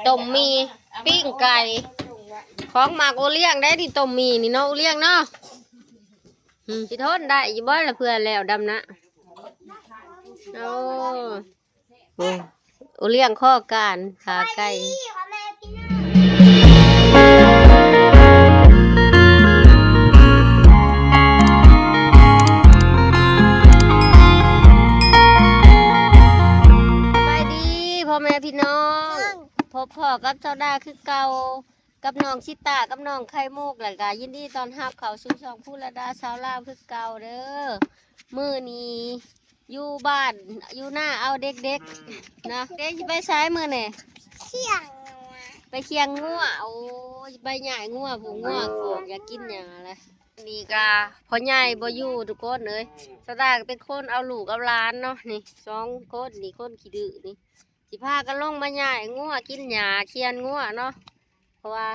ຕົ້ມໝີ່ ປີ້ງໄກ່ ຂອງໝາກໂອລ້ຽງໄດ໋ນີ້ ຕົ້ມໝີ່ນີ້ເນາະ ໂອລ້ຽງເນາະ. ອືມ ຊິທົນໄດ້ຢູ່ບໍ່ລະ ເພື່ອແລ້ວດຳນາ? ໂອ້ ໂອ້ ໂອລ້ຽງຂໍການ ຂາໄກ່. ສະບາຍດີພໍ່ແມ່ພີ່ນ້ອງ ພົບພໍ້ກັບເຈົ້າດາຄືເກົ່າ ກັບນ້ອງຊິຕາ ກັບນ້ອງໄຂ່ມຸກ ແລ້ວກະຍິນດີຕ້ອນຮັບເຂົ້າສູ່ຊ່ອງພູລະດາຊາວລາວຄືເກົ່າເດີ. ມື້ນີ້ຢູ່ບ້ານຢູ່ນາເອົາເດັກໆນະ. ເດັກຊິໄປໃສມື້ນີ້? ໄປຄ້ຽງງົວ. ໂອ້ຍ ໄປຍ້າຍງົວ ຜູ້ງົວຄອກຢາກກິນຫຍ້າແຫຼະ. ນີ້ກະພໍ່ໃຫຍ່ບໍ່ຢູ່ທຸກຄົນເອີຍ ສະຕາເປັນຄົນເອົາລູກເອົາຫຼານເນາະ. ນີ້ສອງຄົນນີ້ ຄົນຂີ້ດື້ນີ້ ຊິພາກັນລົງມາຍ້າຍງົວ ກິນຫຍ້າ ຄ້ຽນງົວເນາະ ເພາະວ່າ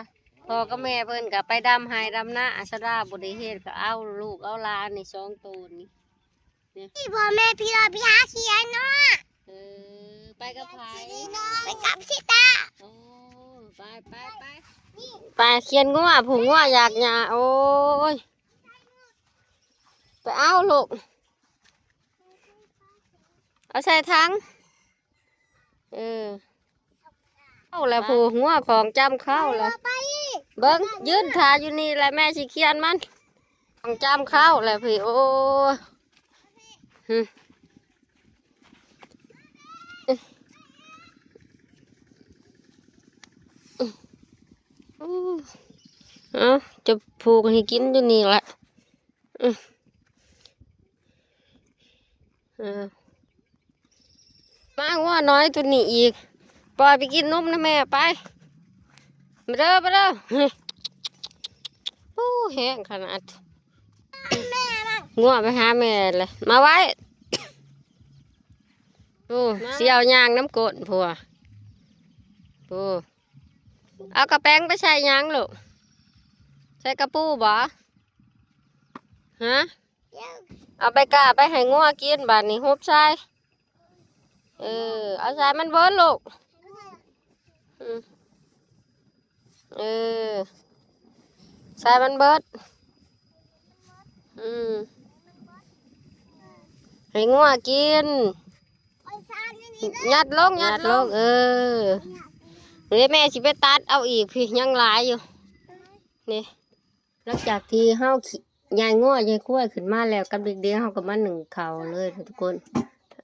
ພໍ່ກັບແມ່ເພິ່ນກໍໄປດຳໄຮ່ດຳນາ ອາສະດາບໍ່ໄດ້ເຮັດ ກໍເອົາລູກເອົາຫຼານນີ້ສອງໂຕນີ້. ນີ້ພໍ່ແມ່ພີ່ນ້ອງ ໄປຫາຄ້ຽງງົວ. ເອີ ໄປກັບໃຜ? ໄປກັບຊິຕາ. ໂອ້ ໄປ ໄປ ໄປ ໄປຄ້ຽງງົວ ຜູ້ງົວຢາກຫຍ້າ. ໂອ້ຍ ໄປເອົາລູກ ເອົາໃສ່ຖັງ. ເອີ ເອົາລະ ຜູ້ງົວຂອງຈຳເຂົ້າລະ. ເບິ່ງ ຢືນຖ້າຢູ່ນີ້ລະ ແມ່ຊິຄ້ຽນມັນ ຂອງຈຳເຂົ້າລະພີ່. ໂອ້ຍ ຫຶ ເອົາ ຈະຜູກໃຫ້ກິນຢູ່ນີ້ລະ. ເອີ ມາງົວນ້ອຍໂຕນີ້ອີກ ປ່ອຍໄປກິນນົມນຳແມ່ໄປ. ມາເດີ ມາເດີ. ໂອ້ ແຮງຂະໜາດ ງົວໄປຫາແມ່ແຫຼະ ມາໄວ້. ໂອ້ ຊິເອົາຍ່າງນຳກົ້ນຜົວ. ໂອ້ ເອົາກະແປງໄປໃສ່ຫຍັງລູກ? ໃສ່ກະປູບໍ່? ຮະ? ເອົາໄປກະໄປໃຫ້ງົວກິນ ບາດນີ້ຫຸບໃສ່. ເອີ ເອົາໃສ່ມັນເບິດລູກ. ອືມ ເອີ ໃສ່ມັນເບິດ. ອືມ ໃຫ້ງົວກິນ. ຍັດລົງ ຍັດລົງ. ເອີ ເດ ແມ່ຊິໄປຕັດເອົາອີກພີ້ ຍັງຫຼາຍຢູ່ນີ້. ຫຼັງຈາກທີ່ເຮົາ ຍ້າຍງົວຍ້າຍຄວາຍຂຶ້ນມາແລ້ວ ກັບເດັກໆ ເຮົາກໍມາໜຶ້ງເຂົ້າເລີຍທຸກຄົນ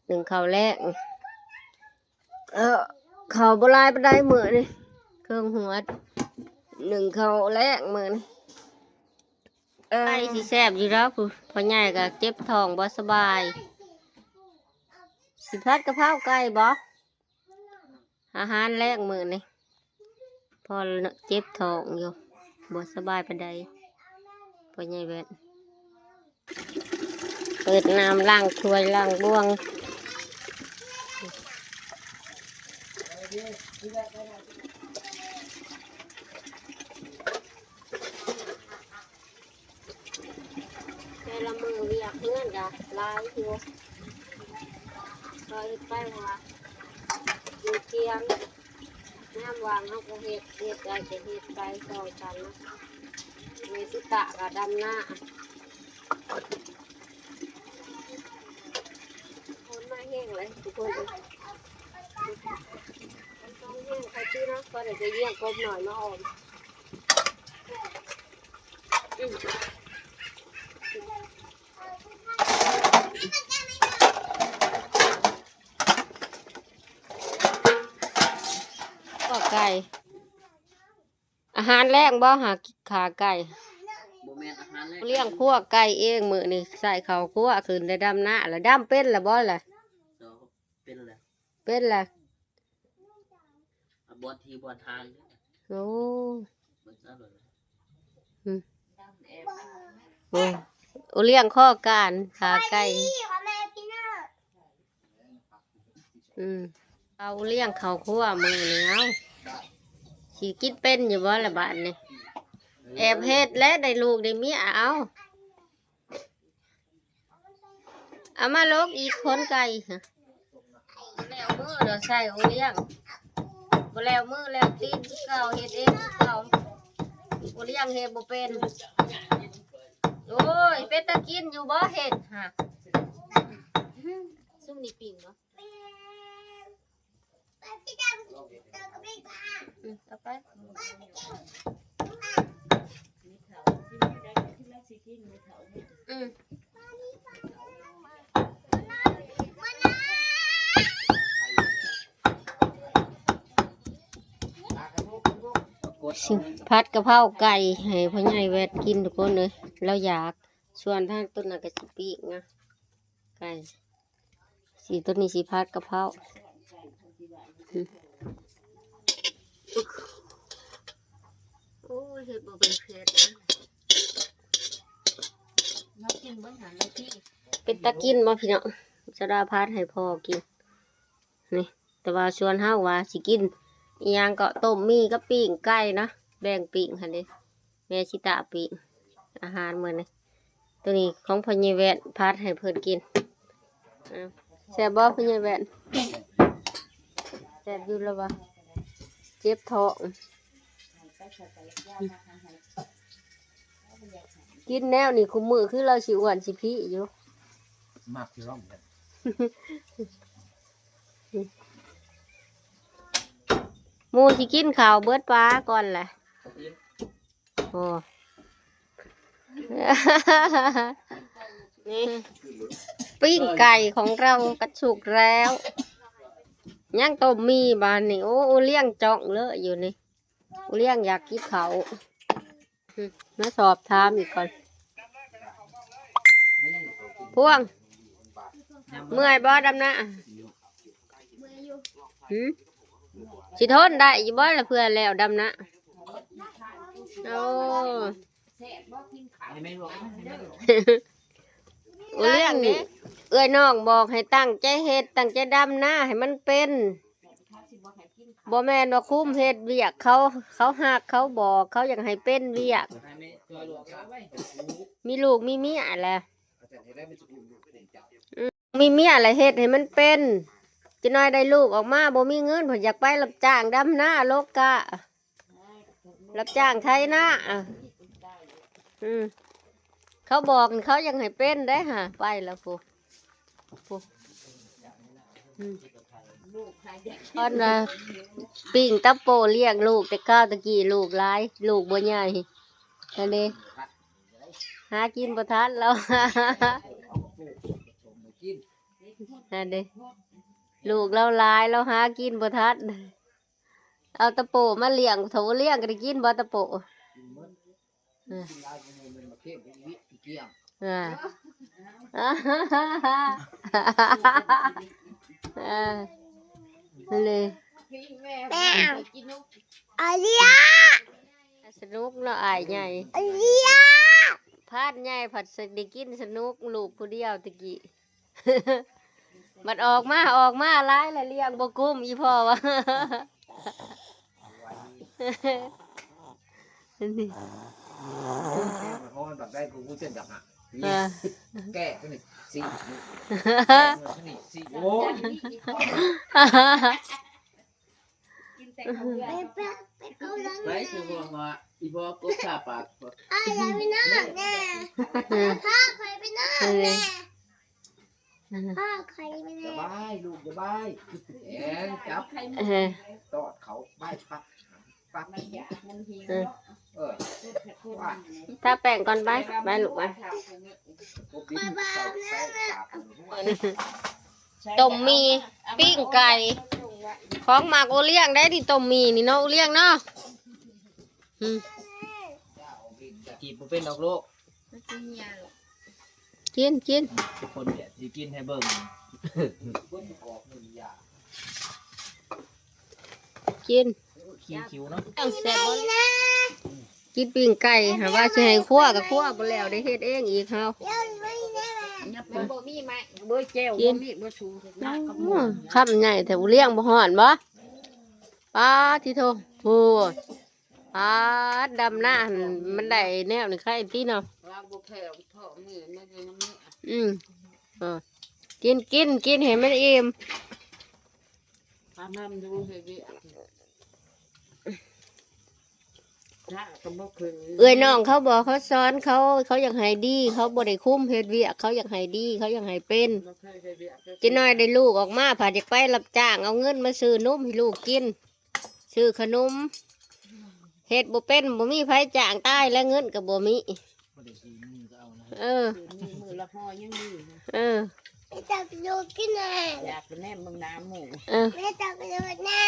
ໜຶ້ງເຂົ້າແລງ. ເອີ ເຂົ້າບໍ່ຫຼາຍປານໃດມື້ນີ້ ເຄື່ອງຫວດ ໜຶ້ງເຂົ້າແລງມື້ນີ້. ເອີ ໄປຊິແຊບຢູ່ດອກ. ພໍ່ໃຫຍ່ກໍເຈັບທ້ອງບໍ່ສະບາຍ ຊິຜັດກະເພົາໄກ່ບໍ່? ອາຫານແລງມື້ນີ້ ພໍ່ເຈັບທ້ອງຢູ່ ບໍ່ສະບາຍປານໃດ ພໍ່ໃຫຍ່ແວ່ນ. ເປີດນ້ຳລ້າງຖ້ວຍລ້າງບ່ວງ. ແຕ່ລະມື້ວຽກເຮືອນກະຫຼາຍຢູ່ ກໍເຮັດໄປ ເພາະວ່າຢູ່ກຽງ ຍາມວ່າງເຮົາກໍເຮັດ ເຮັດໄດ້ກໍເຮັດໄປຊ່ອຍກັນເນາະ. ແມ່ຊິຕາກໍດຳນາ. ຝົນມາແຮງເລີຍທຸກຄົນເອີຍ ມັນຕ້ອງແຮງໄຄຕີເນາະ ພໍໄດ້ໄປຢ້ຽມກົບນ້ອຍມາອອມ. ອືມ ກໍໄກ່ ອາຫານແລງບໍ່? ຫາຂາໄກ່ ບໍ່ແມ່ນອາຫານແລງ ລ້ຽງຄົວໄກ່ເອງມື້ນີ້ ໃສ່ເຂົ້າຄົວຂຶ້ນໄດ້ດຳນາລະ. ດຳເປັນລະບໍ່ລະ? ເປັນລະ ເປັນລະ. ອາບອດທີ່ບໍ່ທາງ. ໂອ້ ເບິ່ງຊະເບິ່ງ. ອືມ ໂອ້ ໂອລ້ຽງຂໍການຂາໄກ່. ອືມ ເອົາລ້ຽງເຂົ້າຄົວມື້ນີ້ ເອົາ ຊິກິນເປັນຢູ່ບໍ່ລະບາດນີ້? ແອບເຮັດແຫຼະ ໄດ້ລູກໄດ້ເມຍ ເອົາ ເອົາມາລົກອີກ ຂົນໄກ່ ແລ້ວມື້ລະໃສ່ໂອລ້ຽງ. ແລ້ວມືແລ້ວຕີນຄືເກົ່າ ເຮັດເອງຄືເກົ່າ. ບໍ່ລ້ຽງເຮັດບໍ່ເປັນ. ໂອ້ຍ ເປັນຕາກິນຢູ່ບໍ່ເຮັດຫະ? ຊຸມນີ້ປີ້ງບໍ່? ອືມ ເອົາໄປ. ອືມ ຊິຜັດກະເພົາໄກ່ໃຫ້ພໍ່ໃຫຍ່ແວັດກິນ ທຸກຄົນເອີຍ ລາວຢາກ. ສ່ວນທາງຕົ້ນນັ້ນກະຊິປີ້ງນະ ໄກ່ ຊິ ໂຕນີ້ຊິຜັດກະເພົາ. ໂອ້ຍ ເຮັດບໍ່ເປັນເຜັດນະ. ເປັນຕາກິນບໍ່ພີ່ນ້ອງ? ສາວດາຜັດໃຫ້ພໍ່ກິນນີ້ ແຕ່ວ່າສ່ວນເຮົາວ່າຊິກິນອີ່ຫຍັງເກາະ ຕົ້ມໝີ່ກັບປີ້ງໄກ່ນະ ແບ່ງປີ້ງຫັ້ນເດ້. ແມ່ຊິຕາປີ້ງອາຫານມື້ນີ້. ໂຕນີ້ຂອງພໍ່ໃຫຍ່ແວ່ນ ຜັດໃຫ້ເພິ່ນກິນ. ເອົາ ແຊບບໍ່ພໍ່ໃຫຍ່ແວ່ນ? ແຊບຢູ່ລະວ່າ ເຈັບທ້ອງ. ກິນແນວນີ້ຄຸມື້ຄືລາວຊິອ້ວນຊິພີ້ຢູ່. ມັກຢູ່ ໝູ່ຊິກິນເຂົ້າເບິດປາກ່ອນແຫຼະ. ໂອ້ ນີ້ ປີ້ງໄກ່ຂອງເຮົາກະສຸກແລ້ວ ຍັງຕົ້ມໝີ່ບາດນີ້. ໂອ້ ໂອລ້ຽງຈ້ອງເລີຍຢູ່ນີ້ ໂອລ້ຽງຢາກກິນເຂົ້າ. ມາສອບຖາມອີກກ່ອນ ພວງ ເມື່ອຍບໍ່ດຳນາ? ຫືມ ຊິທົນໄດ້ຢູ່ບໍ່ລະ ເພື່ອແລ້ວດຳນາ? ໂອ້ ໂອລ້ຽງນີ້ ເອື້ອຍນ້ອງບອກໃຫ້ຕັ້ງໃຈເຮັດ ຕັ້ງໃຈດຳນາໃຫ້ມັນເປັນ. ບໍ່ແມ່ນວ່າຄຸມເຮັດວຽກ ເຂົາ ເຂົາຮັກ ເຂົາບອກ ເຂົາຢາກໃຫ້ເປັນວຽກ. ມີລູກມີເມຍແຫຼະ ອືມ ມີເມຍແຫຼະເຮັດໃຫ້ມັນເປັນ. ຈັກໜ້ອຍໄດ້ລູກອອກມາບໍ່ມີເງິນ ເພິ່ນຢາກໄປຮັບຈ້າງດຳນາ ລົກກະ ຮັບຈ້າງໄຖນາ. ອາ ອືມ ເຂົາບອກ ເຂົາຢາກໃຫ້ເປັນໄດ໋ຫາ ໄປແລ້ວພຸ້ນ ພຸ້ນ. ອືມ ເພິ່ນວ່າປີ້ງຕາໂປລ້ຽງລູກແຕ່ຄາວຕະກີ້ ລູກຫຼາຍ ລູກບໍ່ໃຫຍ່ ຫັ້ນເດ້ ຫາກິນບໍ່ທັນລາວ ຫັ້ນເດ້ ລູກລາວຫຼາຍ ລາວຫາກິນບໍ່ທັນ. ເອົາຕາໂປມາລ້ຽງ ຖ້າບໍ່ລ້ຽງກະໄດ້ກິນບໍ່ຕາໂປ? ກິນໝົດ ເອີ ກິນຫຼາຍກວ່າໝູ່ແມ່ນມາເຄັງໄປອີກ ຂີ້ກ້ຽງ ເອີ ເອີ ນັ້ນເລີຍ ແມ່ ອາເລຍ ສະໜຸກເນາະອ້າຍໃຫຍ່ ອາເລຍ ພານໃຫຍ່ພັດໄດ້ກິນສະໜຸກ ລູກຜູ້ດຽວຕະກີ້. ບັດອອກມາ ອອກມາຫຼາຍແລ້ວລ້ຽງບໍ່ກຸ້ມ ອີ່ພໍ່ວ່າ ນີ້ ແກ້ມັນຮ້ອນ ບັກໄດ້ກູເສັ້ນດຳນະ ເອີ ແກ້ຕົວນີ້ ສີ ແກ້ຕົວນີ້ ສີ ໂອ້ຍ ກິນແຕ່ເຂົ້າເຮືອນ ໄປຄືວ່າ ອີ່ພໍ່ກົບສາປາກ ອ້າຍ ຢ່າໄປນອນແນ່ ພາຂ້ອຍໄປນອນແນ່ ພາຂ້ອຍໄປແນ່ ຢ່າບາຍລູກ ຢ່າບາຍ ແອນ ຈັບ ເອີ ຕອດເຂົາ ບາຍ ປັບ ປັບ ມັນຢາກ ມັນຫິວ ເອີ ເອີ ວ່າ ທາແປ້ງກ່ອນ ໄປ ໄປລູກ ໄປ. ຕົ້ມໝີ່ ປີ້ງໄກ່ ຂອງມັກໂອລ້ຽງໄດ໋ນີ້ ຕົ້ມໝີ່ນີ້ເນາະ ໂອລ້ຽງເນາະ ອືມ ກີບບໍ່ເປັນດອກລູກ ກິນ ກິນ ຄົນແບບຊິກິນໃຫ້ເບິ່ງ ກິນ ຄິວໆເນາະ ແຊບບໍ່? ກິນປີ້ງໄກ່ ຫາວ່າຊິໃຫ້ຄົວກະຄົວບໍ່ແລ້ວ ໄດ້ເຮັດເອງອີກເຮົາ ມັນບໍ່ມີໄມ້ ບໍ່ແຈ່ວ ບໍ່ມີ ບໍ່ສູງ ຄຳໃຫຍ່ແທ້ ບໍ່ລ້ຽງ ບໍ່ຮ້ອນບໍ່? ປາດຕິໂທ ໂອ້ ປາດ ດຳນາຫັ້ນ ມັນໄດ້ແນວນີ້ ໄຄຕິເນາະ ລາວບໍ່ແຜ່ພໍ່ມື້ ມື້ນີ້ ອືມ ເອີ ກິນ ກິນ ກິນໃຫ້ມັນອີ່ມ ພາມັນຢູ່ໃຫ້ວຽກ ເອື້ອຍນ້ອງເຂົາບອກ ເຂົາສອນ ເຂົາ ເຂົາຢາກໃຫ້ດີ ເຂົາບໍ່ໄດ້ຄຸມເຮັດວຽກ ເຂົາຢາກໃຫ້ດີ ເຂົາຢາກໃຫ້ເປັນ. ຈັກໜ້ອຍໄດ້ລູກອອກມາ ພັດຢາກໄປຮັບຈ້າງເອົາເງິນມາຊື້ນົມໃຫ້ລູກກິນ ຊື້ຂະໜົມ ເຮັດບໍ່ເປັນ ບໍ່ມີໃຜຈ້າງ ຕາຍແລ້ວເງິນກໍບໍ່ມີ. ບໍ່ໄດ້ຊື້ມື້ກໍເອົານະ ເອີ ມື້ລະຫໍ່ຍັງມີນະ ເອີ ແມ່ຕັກໂລດກິນແນ່ ຢາກໄປແນມເບິ່ງໜ້າໝູ່ ເອີ ແມ່ຕັກໂລດແນ່.